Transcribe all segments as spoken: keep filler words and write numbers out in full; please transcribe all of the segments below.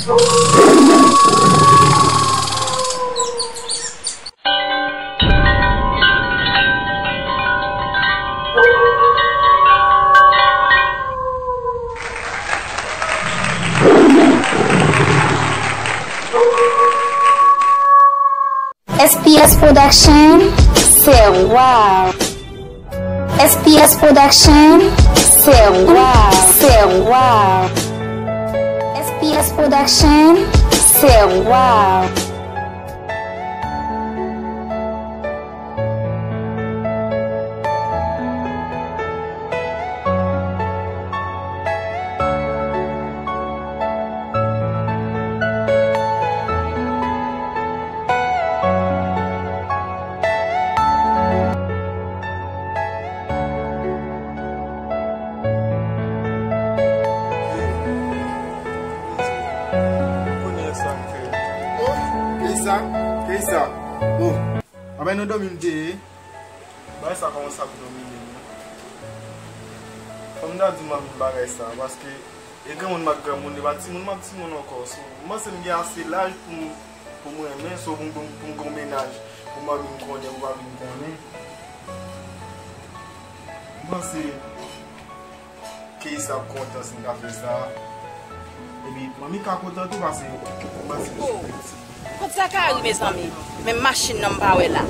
S P S Production, c'est wow. S P S Production, c'est wow, c'est wow. S P S Production, c'est wow. Kounye a sa m fè. Oh, Keïsa, Keïsa. Oh, anben nou dòmi m te ye. Bagay sa kòmanse ap domine m. Fò m ta di manmi m bagay sa, paske e granmoun m ap granmoun, e pa timoun m ap timoun ankò. So, m panse m gen ase laj pou m, pou m renmen, so pou m, pou m, pou m gen yon mennaj, pou manmi m konnen, pou papi m konnen. M panse Keïsa ap kontan si m ta fè sa. Epi, manmi ka kontan tou, paske m panse li se piti. Kot Zakari, mezanmi? Menm machin nan m pa wè la.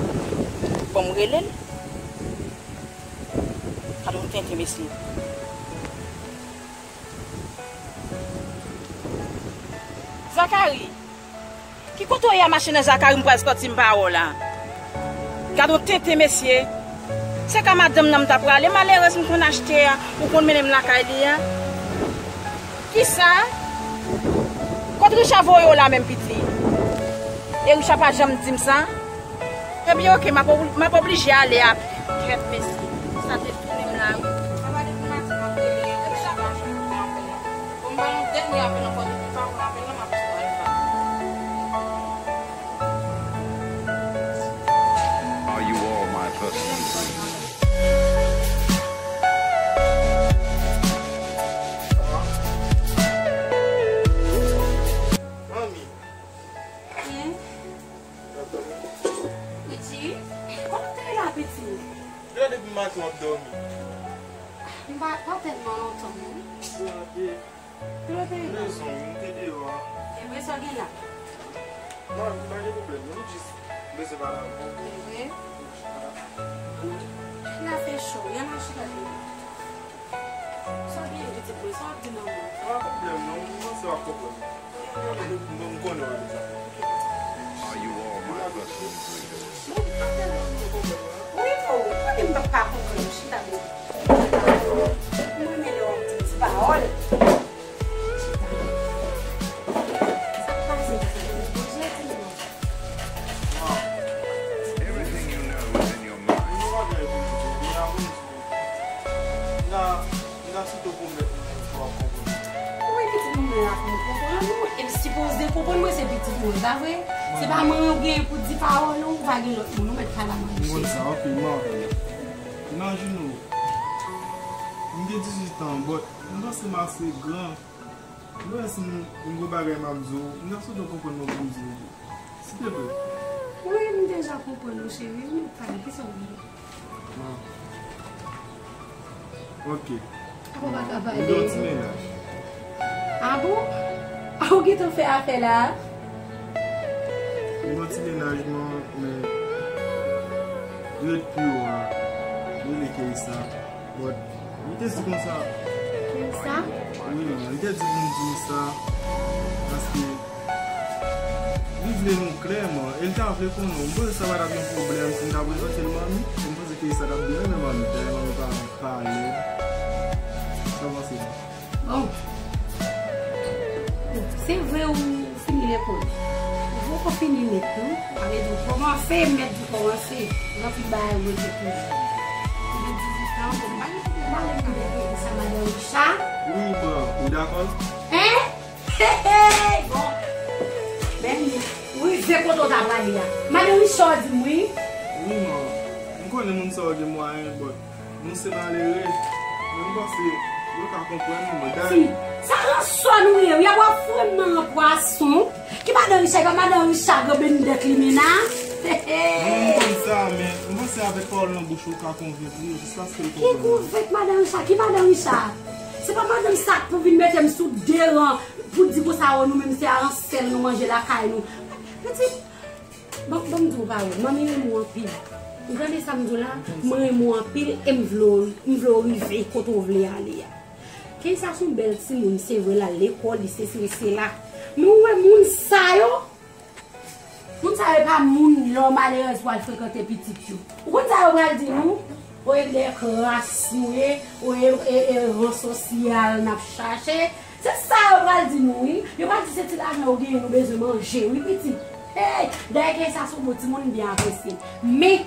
Bon, m rele l. Gad yon tenten, mesye. Zakari! Ki kote w ye a, mache nan Zakari, m pral sòti m pa wè w la. Gad yon tenten, mesye. Se ka madanm nan m ta prale, malerèz m konn achte a, ou konn mennen m lakay li a. Kisa? Kot Richa voye w la menm, piti? E Richa pa janm di m sa? Ebyen, oke, m ap obli-, m ap oblije ale a pye. Kèt, mesye. Sa te tounen m la, wi. Sa pa depi maten m ap rele, Richa pa janm vin apèl la. Bon, m ba nou dènye apèl ankò, depi l pa pran apèl la, m ap tou al ba. Are you all my personal friends? Manmi. Hmm? Richie, kòman w te ye la, piti? Gade depi maten w ap dòmi. M pa, pa tèlman lontan, non. Gade. Kote w te ye la? Rezon, m te deyò a. E vre sa w gen la? Non, m pa gen pwoblèm, non, m jis bezwen pale avè w. E vre? Wi. Ann al fè cho, ann al chita deyò. Sa w gen, pitit mwen, sa w ap di manman? Pa pwoblèm, non, m panse w ap konprann. M, m konnen w ap di sa. Are you all my personal friends? Wi, o, konnen m p ap ka konprann ou chita deyò. Mwen renmen lè w ap di m ti pawòl. Chita. Sa k pase? Ou jete m. Everything you know is in your mind. Wi, pitit mwen la pou m konprann ou. E m sipoze konprann mwen se pitit mwen, pa vre? Se pa mwen ou gen pou di pawòl ou, ou pa gen lòt moun, ou mèt pale a manmi cheri. M konn sa, ok, m anfè. Nan jounen, m gen dizuit an, but m panse m ase gran. M wè si m, m gon bagay m ap di w, m ta sot konprann mwen pou m di w li. Silteplè. Wi, m deja konprann ou, cheri. M pale, kisa w vle? Ah. Ok. Apo pa ka pale. M gen yon ti mennaj. Ah bon? Ah, ou gentan fè afè la? M gen yon ti mennaj, man, men li ret pi wo a. Li rele Keïsa. But, li te di konsa. Sa? Wi, man, li te di pou m di w sa. Paske li vle nou klèman. E li ta vle konnen w. M panse sa pa t ap yon pwoblèm si m ta prezante l manmi. M panse ke sa t ap byen renmen manmi. Dayè manmi pa, pa alèz. Sa w panse? Bon. Se vre ou fini lekòl. Ou poko fini nèt, non? Sa vle di ou kòmanse, m mèt di w kòmanse. Gen anpil bagay ou rete toujou. Ou gen dizuit an, bon, m pa gen pwoblèm avèk ou, sa madan Richa. Wi, bon, ou dakò? Hein? Bon. Men, ou rive kote w ta prale a. Madan Richa w di m, wi. Wi, man. M konnen moun sa yo gen mwayen, but nou se malere, men m panse yo Ou ka konprann mwen. Ti, sa ransòn ou ye, wi, ap wè frè m nan an pwason. Ki madan Richa, ki madan Richa, gran bendèt limena. Mwen, m konn sa, men m panse avèk pawòl nan bouch ou, ou ka konvenk li, jiskaske l konprann. Ki konvenk madan Richa? Ki madan Richa? Se pa madan sa k pou vin mete m sou de ran pou di konsa, o, nou menm se aransèl nou manje lakay nou. Pitit, Bon, bon, m di w pawòl, manmi renmen w anpil. Ou tande sa m di w la? Mwen renmen w anpil e m vle w, m vle w rive kote w vle ale a. Keïsha se yon bèl timoun, se vre, l al lekòl, li sesi, li sela. Men ou wè moun sa yo, moun sa yo pa moun lè w malerèz pou al frekante pitit yo. Ou konn sa yo pral di nou? Oye, de kras nou ye, oye, e, e, ran sosyal n ap chache. Se sa yo pral di nou, wi. Yo pral di se ti lajan yo genyen nou bezwen manje, wi, pitit. Hey! Dayè Keïsha se yon bon timoun, m byen apresye. Men,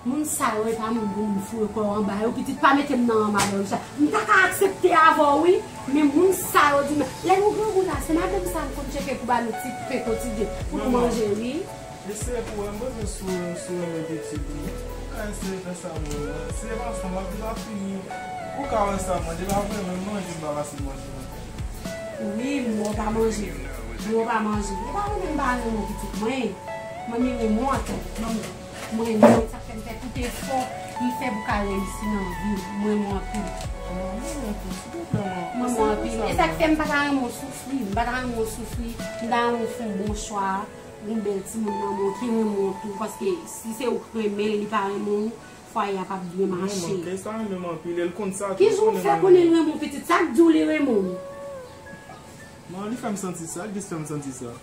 moun sa yo, e pa moun pou moun foure kò anba yo, pitit, pa mete m nan anba yo, sa. M ta ka aksepte avè w, wi. Men moun sa yo di, men, lè nou grangou la, se madanm sa nou konn tcheke pou ba nou ti pen kotidyen, pou nou manje, wi. Eseye pou wè, m bezwen si w, si w renmen pitit ou. Ou ka eseye fè sa pou mwen. Si e pa sa, m ap vin ap fini. Ou ka wè sa, mwen, depi apre menm manje, m pa pase manje nan kay. Wi, m wè w pa manje. M wè w pa manje. E pa renmen m pa renmen w pitit mwen. Manmi renmen w anpil. Manmi, mwen renmen w. Sa fè m fè tout efò m fè pou ka reyisi nan vi. Mwen renmen w anpil. Mwen renmen w tou, silvouplè, mwen. Mwen renmen w anpil. E sa k fè m pa ta renmen w soufri. M pa ta renmen w soufri. M ta renmen w fè yon bon chwa. Yon bèl timoun nan men w ki renmen w tou, paske si se ou k renmen l, li pa renmen w, fwaye a p ap byen mache. Kèy sa renmen m anpil, e l konn sa tou. Kijan w fè konnen l renmen w, pitit? Sa k di w li renmen w? Non, li fè m santi sa, li jis fè m santi sa.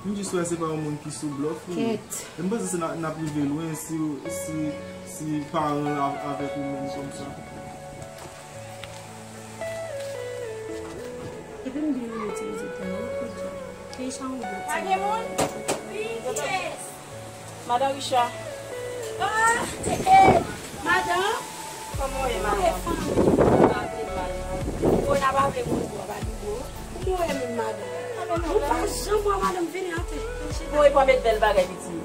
M jis wè se pa yon moun ki sou blòf li ye. Kèt. E m panse se n a, n ap rive lwen si, si, si paran l avèk ou menm kòmsa. Epi m byen renmen ti pitit la, wi, kout jan. Keïsha yon bon timoun. Pa gen moun? Wi, kiyès? Madan Richa. Ah, eh, eh, madan. Kòman w ye, madan? Kòman w ye, fanmi? Anpil mal, non. Bon, n ap aple moun bò, pa di bò. Kòman w ye menm, madan? Ou pa janm wè madanm vini, antre. Bon, e pa met bèl bagay, pitit.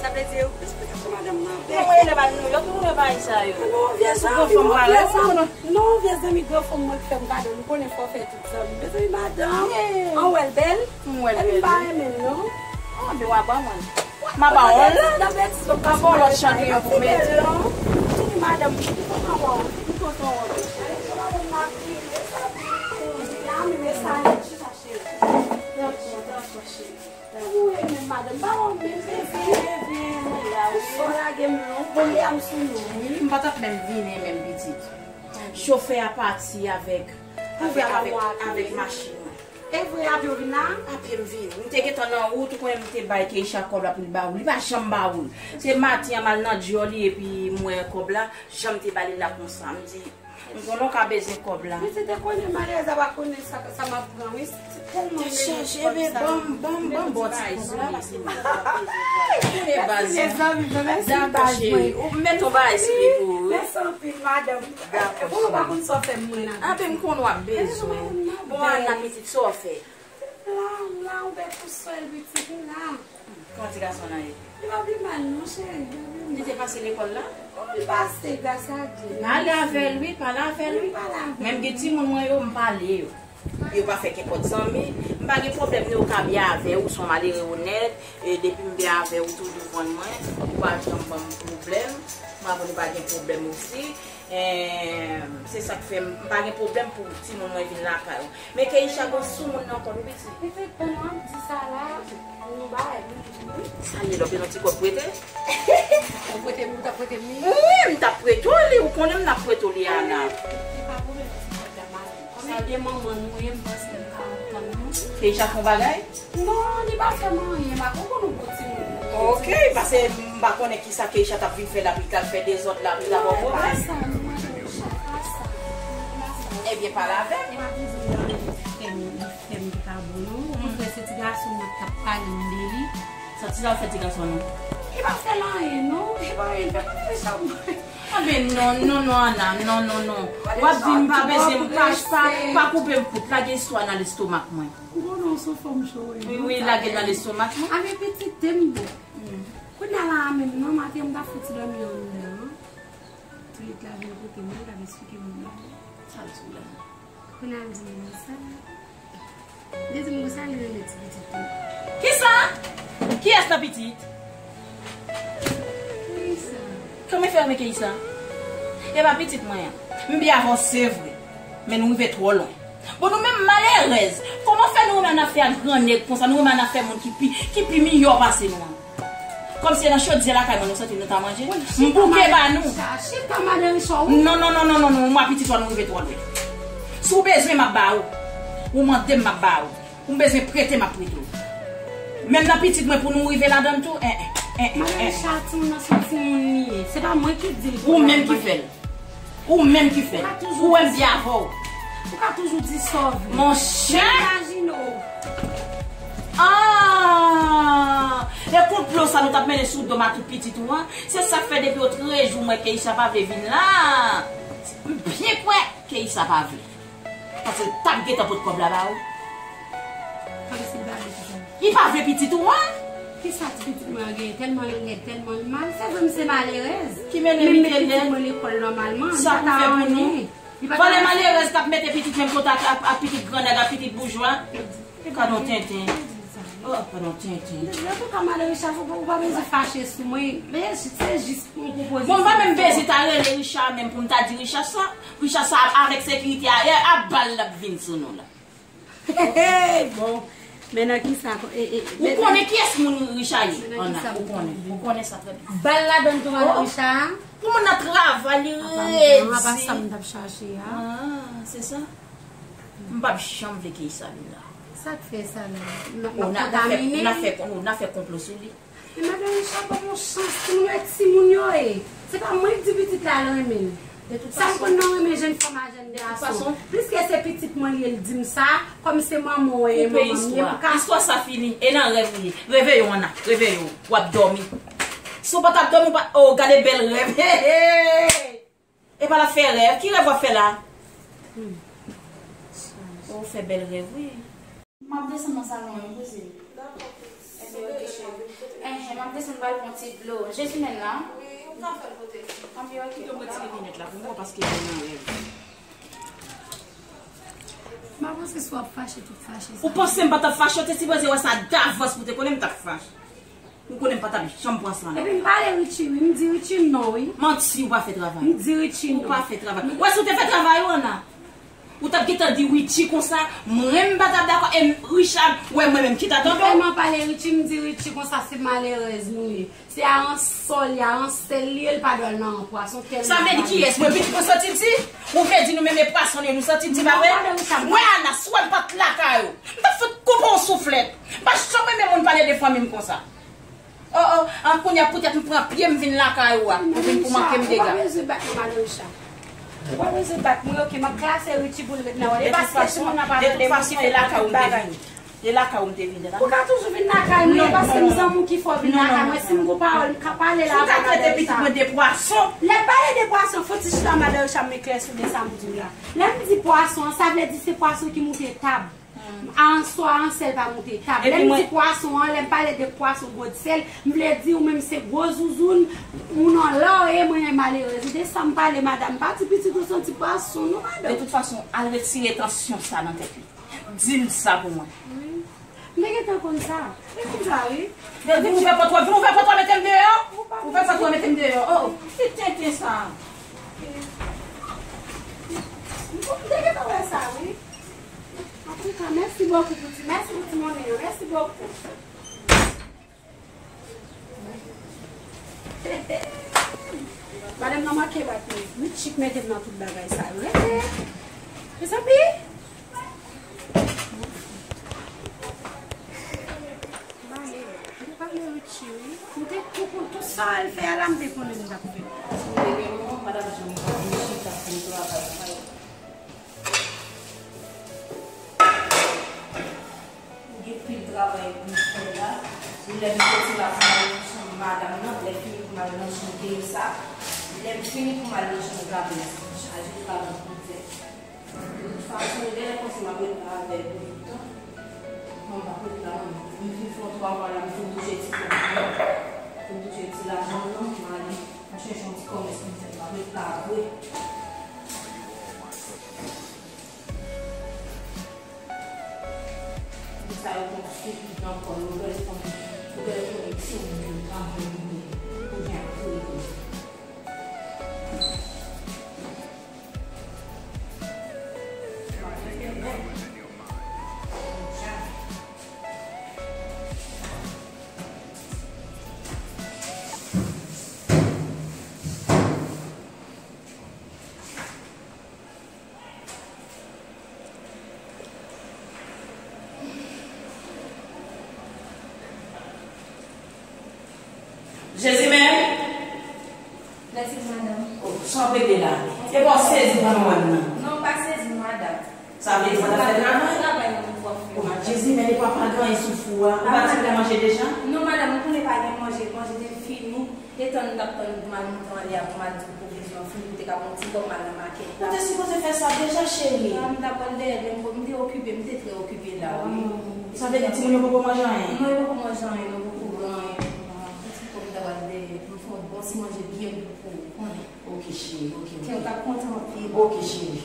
Sa vle di, yo plis pita pou madanm nan bèk. Kòman w ye, madanm? Yo tou moun yo pa sa yo. Non, vye zanmi, non, vye zanmi. Non, vye zanmi granfanm mwen k fè m kado, nou konnen fò fè tout zanmi. Mezanmi, madanm, an wè l bèl? M wè l bèl, wi. Epi m pa renmen l, non. Anben w a ban mwen. M a ba w l. M a ba w lòt chanpinyon pou mete. Tini madanm, m kontan wè w. M kontan wè w. Madanm, m ap kriye, sa pi kouri la, men sa chita, cheri. Pran pran, pran pran, cheri. Ou renmen madanm pa w menm, bebe. Ou fò lage m non, kolye a m sou nou, wi. M pa t ap menm vini menm, pitit. Chofè a pati avèk, avèk, avèk, avèk machin mwen. E vre, a pye w vin la? A pye m vini. M te gentan nan wout, ou konnen m te bay Keïsha kòb la pou l ba ou. Li pa janm ba ou l. Se maten an m al nan dyòl li epi m wè kòb la, jan m te ba li l la konsa. M di, M konnen w ka bezwen kòb la. Pitit, te konnen malerèz la pa konnen sa, sa m ap pran, wi. Se tèlman mele chaje, kòb sa. Ban m, ban m, ban m ba w ti kòb la, paske m pa bezwen kòb la. Mèsi, mezanmi, mèsi, baz mwen. Ou mèt yon bagay sou li pou ou, wi. Mèsi anpil, madanm. Dakò, cheri. Ou pa konn sa w fè m mwen la. Anben m konn w ap bezwen. Bon, Anna, pitit, sa w fè? La, la, ou bèk pou sèl pitit, m la. Kòman ti gason an ye? Li pa pi mal non, cheri, li pa pi mal. Li te pase lekòl la? Oh, li pase, gras a Dye. Pale avè l, wi, pale avè l, wi. Wi, pale avè l. Menm gen timoun mwen yo, m pale yo. Yo pa fè kenpòt zanmi. M pa gen pwoblèm, ni yo ka byen avè w, ou se yon malere onèt, e depi m byen avè w, ou toujou vann mwen, ou pa janm ban m pwoblèm. M ap ou pa gen pwoblèm osi. Em, se sa k fè m, m pa gen pwoblèm pou timoun mwen vin lakay ou. Men Keïsha gon soumoun nan kò l, wi, pitit. Pitit, pandan w ap di sa la, nou bay, nou di wi. Sa ye, lòt yon ti kòb prete? Ou prete m, ou t ap prete m li? Wi, m t ap prete w li, ou konnen m t ap prete w li, Ana. Li pa pwoblèm, ti kòb la, mari. Kòm e de manman nou ye, m panse m ka antann nou. Keïsha fè yon bagay? Non, li pa fè m anyen, m pa konprann ou bon timoun. Ok, paske m pa konnen kisa Keïsha t ap vin fè la, pou l t al fè dezòd la, pou l t ap ba w pwoblèm. Non, e pa sa, nou mande Keïsha, e pa sa. E pa sa. Ebyen, pale avè l. E pa di li fè m, li fè m ki pa bon, non. Okontrè, se ti gason m nan k t ap pale m de li. Sa ti sa w fè ti gason an? Li pa fè l anyen, non. Li pa anyen, li fè m fè sa mwen. Anben, non, non, non, Ana, non, non, non. W ap di m pa bezwen, pa, pa, pa koupe m kout, lage istwa nan lestomak mwen. Bon, non, sou fòm cho, wi. Wi, wi, lage l nan lestomak mwen. Avè pitit te m bon. Hmm. Kounye a la a menm, non, maten m t ap fouti dòmi anndan. Toulet la vin kote mwen, l ap esplike m bagay. Sa l di w la? Kounye a m di m konsa. Li di m konsa, li renmen ti pitit tou. Kisa? Kiyès nan pitit? Kiyès sa? Kòman fè renmen Keysa? E pa pitit mwen an. M byen avè w, se vre. Men nou rive twò lwen. Bon, nou menm malerèz. Kòman fè nou renmen annafè a gran nèg konsa? Nou renmen annafè moun ki pi, ki pi miyò pase nou an. Kòmsi se nan chodyè lakay mwen nou santi nou ta manje. M bouke ba nou. Chita, madan Richard, wi. Non, non, non, non, non, non, mwen pitit ou a nou rive twò lwen. Si w bezwen, m ap ba ou. Ou mande m, m ap ba ou. Ou bezwen prete, m ap prete w. Menm nan pitit mwen pou nou rive ladan l tou, en, en, en, en, Madan en. Richard, timoun nan se yon timoun li ye. Se pa mwen ki di l pou l al manje. Ou menm ki fè l. Ou menm ki fè l. Ou wè m byen avè w. Ou ka toujou di sa w vle. Monchè! Imajine w. Ah! E konplo sa nou t ap mennen sou do m a tout pitit ou an. Se sa k fè depi otrejou m wè Keisha pa vle vin la. M byen kwè Keisha pa vle. Paske l t ap gentan pot kòb la ba ou. Kòmsi l pa vle pitit mwen. Li pa vle pitit ou an? Kisa ti pitit mwen an genyen? Tèlman l lèd, tèlman l mal. Se vre m se malerèz. Ki mennen li te lèd? Men m met pitit mwen lekòl nòmalman. Sa pou fè pou nou? Li pa ta renmen. Vòlè malerèz k ap mete pitit menm kote ak, ak, ak pitit grannèg, ak pitit boujwa. Gadon tenten. Oh, gadon tenten. Antouka, madan Richard, ou pa, ou pa bezwen fache sou mwen. Men se jis yon pwopozisyon. Bon, m pa menm bezwen ta rele Richard menm pou m ta di Richard sa. Richard sa avèk sekirite a, e, a bal l ap vin sou nou la. Hey, bon. Men nan kisa, e, e, ou konnen kiyès moun Richard ye? Anna, ou konnen. Ou konnen sa trè byen. Bal la donn tou madan Richard. Pou moun nan travay, li redi. Apa sa m t ap chache a. Ah, se sa. M p ap janm vle Keisha vin la. Sa k fè sa menm? N ap kontamine? N ap fè, n ap fè konplo sou li. Men madan Richard, ban m yon chans, timoun yo e timoun yo ye. Se pa mwen k di pitit la l renmen l. Sa m konn nan renmen jèn fanm a jèn gason. Pliske se pitit mwen li ye, l di m sa, kòm se manman w ye, manman m ye, m ka. Istwa sa fini, e nan rèv ou ye. Reveye w, Anna, reveye w. W ap dòmi. Si w pa t ap dòmi, w pa, oh, gade bèl rèv. Hey, hey! Epa l ap fè rèv. Ki rèv w ap fè la? Hmm. Oh, ou fè bèl rèv, wi. M ap desann nan salon an, wi, kouzen. Dakò, kouzen. Enben, ok, cheri. Enhen, m ap desann, m pral pran ti dlo. Jezi menm la? Wi, ou ka fè l pote. Anben, ok. Kite m retire linèt la pou mwen, paske m nan rèv. M a panse si w ap fache, tout fache sa. Ou panse m pa t ap fache? Ou te sipoze wè sa davans pou te konnen m t ap fache. Ou konnen m pa t ap janm pran san la. Epi m pale Richie, wi. M di Richie non, wi. Manti, ou pa fè travay. M di Richie non. Ou pa fè travay. Ou wè si w te fè travay ou, Anna, ou t ap gentan di Richie konsa, mwen m pa t ap dakò, e Richard, wè mwen menm ki ta tande w. M tèlman pale Richie, m di Richie konsa se malerèz nou ye. Se aransò li, aransèl li ye, l pa dwe al nan pwason tèlman. Sa vle di kiyès? Mwen pitit mwen santi di? Ou vle di nou menm e pwason nou ye, nou santi di pa vre? Non, madan Richard. Mwen, Anna, si w wè m pa t lakay ou, m t ap fout koupe w souflèt. M pa janm renmen moun pale de fanmi m konsa. Oh, oh, an kounye a poutèt m pran pye m vin lakay ou a, ou vin pou manke m dega. Ou pa bezwen bat mwen, madan Richard. Ou pa bezwen bat mwen, ok, m ap klase Richie pou l ret nan wòl. E paske timoun nan pa tande mwen ki fè tout bagay. De lakay ou m te vin la. Ou ka toujou vin lakay mwen, e paske m zanmi w ki fè w vin lakay mwen. Si m gon pawòl, m ka pale la avè w, madan Richard. Si w ta trete pitit mwen de pwason. Lè m pale de pwason, fò ti chita, madan Richard, m eklèsi w de sa m di w la. Lè m di pwason an, sa vle di se pwason ki moute tab. Answa an sèl pa moute tab. Lè m di pwason an, lè m pale de pwason gwo sèl, m vle di ou menm se gwo zouzoun, ou nan lè w ye, mwen malerèz. Ou de sa m pale, madanm, pa di pitit ou se yon ti pwason, non, madanm. De tout fason, al retire tansyon sa nan tèt li. Di l sa pou mwen. Wi. M te gentan konn sa. E konn sa, wi. Vin ouvè pòt ou, vin ouvè pòt ou, mete m deyò. Ou fè pòt ou, mete m deyò. Oh, ki tenten sa. M te gentan wè sa, wi. Antouka, mèsi bokou pou ti, mèsi pou ti monnen an, mèsi bokou. Madanm nan manke bat mwen. Wi, chik mete m nan tout bagay sa yo. Rete. Mezanmi. M ale. M te pale Richie, wi. M te tou konn tout sa l fè a la, m te konnen m t ap fè. Si m te gen yon, m pa t ap janm chita pou m travay. M gen pil travay pou m fè la. Lè m soti la pou m al nan chanm madanm nan, lè fini pou m al nan chanm Keïsa, lè m fini pou m al nan chanm Gabriel, m chaje travay pou m fè. De tout fason, lè l kòmanse m ap ret la avè l pou tout tan, mwen m p ap ret la non. M fin fè yon twa mwa la, m fin touche ti kòb mwen, m fin touche ti lajan m nan, m ale, m chèche yon ti kòmès pou m fè, m p ap ret la vre. Nan kò yo, yo genlè konn, yo genlè konnen timoun yo pa vle vini, oubyen ap kriye. Jezi menm? Mèsi, madanm. Oh, sa w ap regle la? E pa w sezi pandan w wè m nan? Non, m pa sezi, madanm. Sa vle di w pa t ap fè travay? Travay mwen pou w ap fè, madanm. Oh, Jezi, men e pa, pa gen anyen sou fou a. Ou pa t gen manje deja? Non, madanm, ou konnen pa gen manje. Manje te fini. Etan n t ap tann pou m al monte anlè a pou m al di w pwovizyon an fini, pou te ka pran yon ti kòb m al nan makèt la. Ou te sipoze fè sa deja, cheri. A, m t ap pral dèyè, men m, m te okipe, m te trè okipe la, wi. Sa vle di timoun yo poko manje anyen? Non, yo poko manje anyen, non, yo poko pran anyen. Yon ti kòb m t ap pral dèyè pou m fè yon bon ti manje byen gou pou ou, konnen. Ok, cheri, ok, ok. Kè w t ap kontan anpil. Ok, cheri.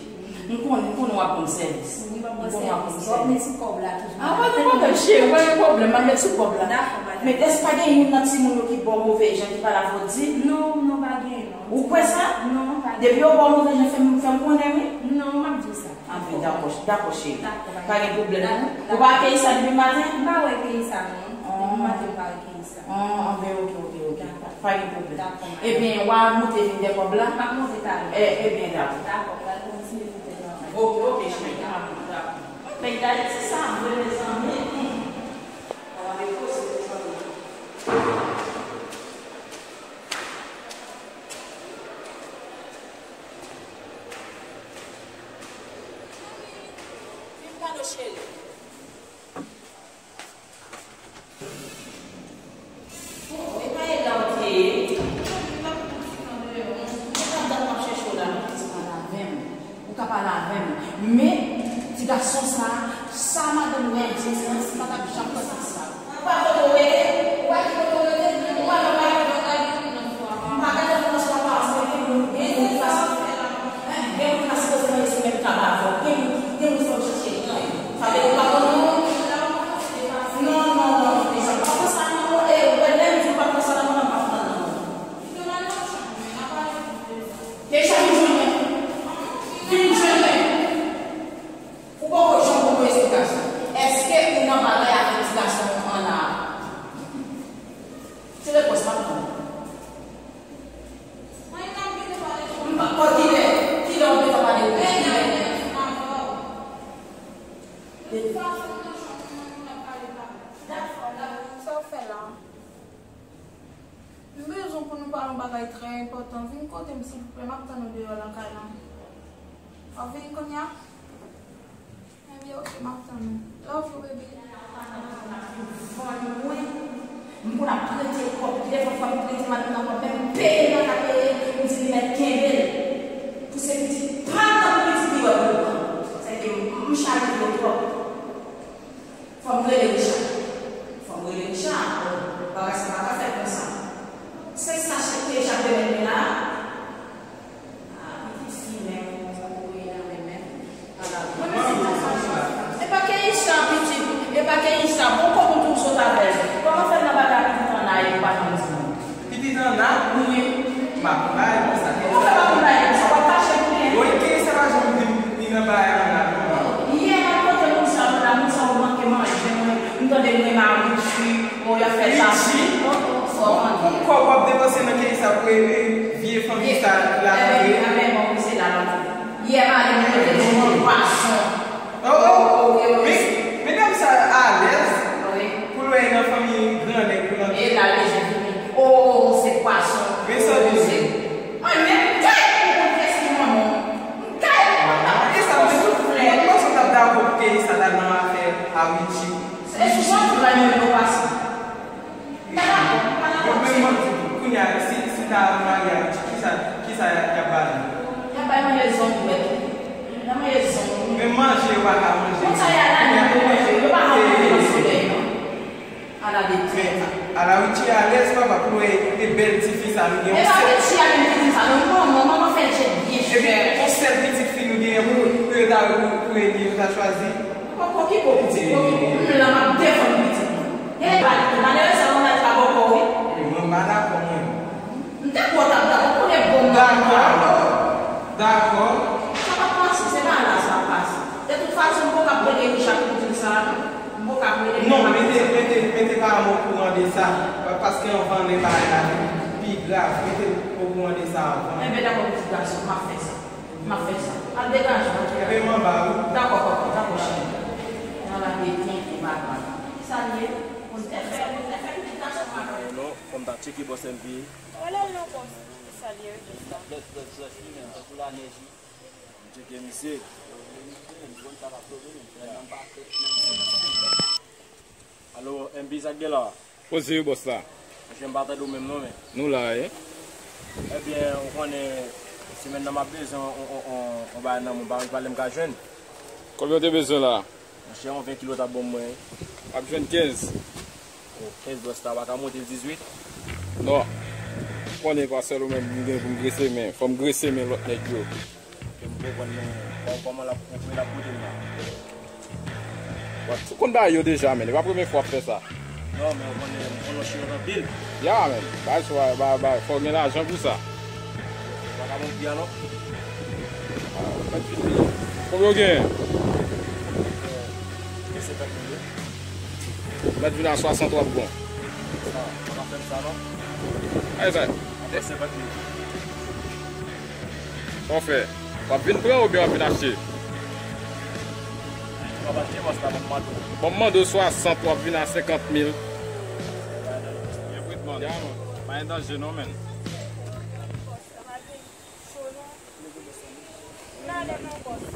M konnen, m konnen w ap ban m sèvis. Wi, m ap ban w sèvis. W ap met sou kòb la toujou. A, pa gen pwoblèm, cheri, pa gen pwoblèm, m ap met sou kòb la. Dakò, madanm. Men èske pa gen youn nan timoun yo ki ba w move jan, ki pale avè w di? Non, non, pa gen, non. Ou kwè sa? Non, pa gen. Depi yo ba w move jan, fè m, fè m konnen, wi. Non, m ap di w sa. Anfen, dakò, dakò, cheri. Dakò, madanm. Pa gen pwoblèm. Dakò. Ou pa akeyi sa depi maten? M pa wè akeyi sa, non. Depi maten, m pa wè akeyi sa. Ah, anben, ok, ok, ok. Dakò. Pa gen pwoblèm. Dakò, madanm. Ebyen, w a monte vin dèyè kòb la? M ap monte talè. Eh, ebyen, dakò. Dakò, m pral kontinye vin dèyè kòb la. Ok, ok, cheri, dakò, dakò. Peyi Dayiti sa vre, mezanmi. Hmm. Sa va depoze, mezanmi. Vin kado, cheri. Bon, e pa e la w te ye? Mwen, m ap pran ti tan deyò. Mwen, pandan m ap chèche w la, mwen, ti pale avè m. Ou ka pale avè m. Men, ti gason sa, sa madanm mwen ap di m sa, m pa t ap janm panse sa. Ou pa kote w rete? Ou pa ki kote w rete? Ou pa nan bagay? M pa gade kòman se pa paske gen moun, gen moun ki pa Gen moun ka sipoze manje sou menm tab avè w. Gen moun, gen moun fò w chache pran yo. Sa vle di ou pa konn non? Non, non, non, non, Keisha, pa pran sa non. E, ou wè lè m di w pa pran sa la, mwen pa pran non. Keisha, vin jwenn mwen. Vin jwenn mwen. Ou poko janm ban mwen esplikasyon. Èske ou nan bagay avèk ti gason an la? Se repons m ap tann. Mwen, m ap kite pale. M pa, kilè, kilè w te ka pale? Kilè? Dakò, dakò, sa w fè la? M bezwen pou nou pale yon bagay trè enpòtan. Vin kote m, silvouplè, m ap tann ou deyò lakay la. W ap vini kounye a? Ebyen, ok, m ap tann ou. Love you, baby. Vann mwen. M konn ap prete kòb. Telefòn fwa m prete madanm nan kòb, menm peye m pa ka peye, m di li mèt kenbe l. Pou se pitit pa m nan, pou pitit li wè pou l pran. Sèke m, m chaje yo twòp. Fò m rele Richard. Fò m rele Richard. Bon, bagay sa pa ka fèt konsa. Se sa, chèf, ke Richard te mèt mwen la. Ah, pitit fi menm, ou voye nan men menm. Ala. Mwen menm, se pa sa. E pa Keisha, pitit. E pa Keisha. Bon, kòman w tou sot avè l? Kòman fè l nan bagay pitit Anna e ou pa janm di mwen? Pitit Anna? Wi. M pa konn bagay konsa. Kòman fè pa konn bagay konsa? W ap kache pou mwen? Wi, Keisha pa janm di m li nan bagay Anna, non. Yè, m ap konte moun sa yo la, moun sa yo manke manje mwen. M tande mwen mari Richie. Bon, y ap fè sa. Richie? Fò w tande. Kòb w ap depanse nan Keisha pou e, e, vye fanmi sa la rantre. Ebyen, ebyen, bon, se la l antre. Yè maten, mwen te di yon pwason. Oh, oh. Men, medam sa alèz. Wi. Pou l wè nan fanmi gran nèg pou l antre. E la, l bezwen vini. Oh, oh, oh, se pwason. Men sa l bezwen. Mwen menm, m kay pou konn kiyès ki manman w. M kay pou konn. E sa, mwen, mwen panse w t ap dakò pou Keisha t al nan afè a Richie. E sou jan tou la, yo pase. Yo menm, kounye a, si, si ta marye ak Richie, kisa, kisa y ap ba li? Y ap ba l manje zong, wè tou. Y ap manje zong. Menm manje, yo pa ka manje. Konsa, y a la, yo manje. Yo pa ka manje nan solèy, non. Ala de tèt. Ala Richie alèz, papa, pou wè e bèl tifi sa nou gen. E pa Richie a menm ki di sa, non, manman, manman fè l jèt byen chè. Epi, yon sèl pitit fi nou genyen pou, pou yo ta, pou, pou yo ta chwazi. Papa, ki bon pitit, bon, bon, m la, m ap defann pitit. Sa p ap pase, se pa la sa ap pase. De tout fason, m poko ap rele Richard pou di l sa a, non. M poko ap rele l. Non, mete, mete, mete paran m okouran de sa. Pa-, paske anvan anlè bagay la vin pi grav, mete l okouran de sa anvan. Enben, dakò, pitit gason, m ap fè sa. M ap fè sa. Al degaje w, al degaje w. Enben, m anba, wi. Dakò, papa, dakò, cheri. Nan lage tenten, papa. Kisa l ye? Ou te fè, ou te fè pitit gason m ap fè. Non, fò m ta tcheke bòs M V. Wala l non, bòs. Kisa l ye, wi, bòs la? Bless, bless, bless, wi, men, tankou lanèj, wi. M tcheke misye. Alo, M P, sa k gen la? Poze wi, bòs la. Monchè, m pa tande w menm non, men. Nou la, wi. Ebyen, ou konnen, semèn nan m ap bezwen on, on, on, on bagay nan men w, ou pa konn kilè m ka jwenn. Konbyen w te bezwen la? Monchè, yon ven kilo ta bon mwen. W ap jwenn kenz. O, kenz bòs la, pa ka monte dizuit? Non. Ou konnen pa sèl ou menm m gen pou m grese men. Fò m grese men lòt nèg yo. Ke m konprann men kò-, kòman l ap, kòman l ap koute m la. Ou konn bagay yo deja, men. E pa premye fwa w ap fè sa. Non, men ou konnen, m konnen w chirurg anpil. Ya, men. Bagay sa, ba, ba, fò w gen lajan pou sa. Ou pa ka ban m pri a, non? Mèt vin li. Konbyen w genyen? Gen senkant mil, wi. Mèt vin a swasant w ap bon. Sa, pa ka fè m sa, non. Ay, sa. Apre senkant mil. Sa w fè? W ap vin pran oubyen w ap vin achte? M ap achte, bòs la, ban m mande w. Bon, m mande w swasant, w ap vin a senkant mil. Everything, man. Ya, man. Pa gen danje, non, man. Cho non. M ale non, bòs.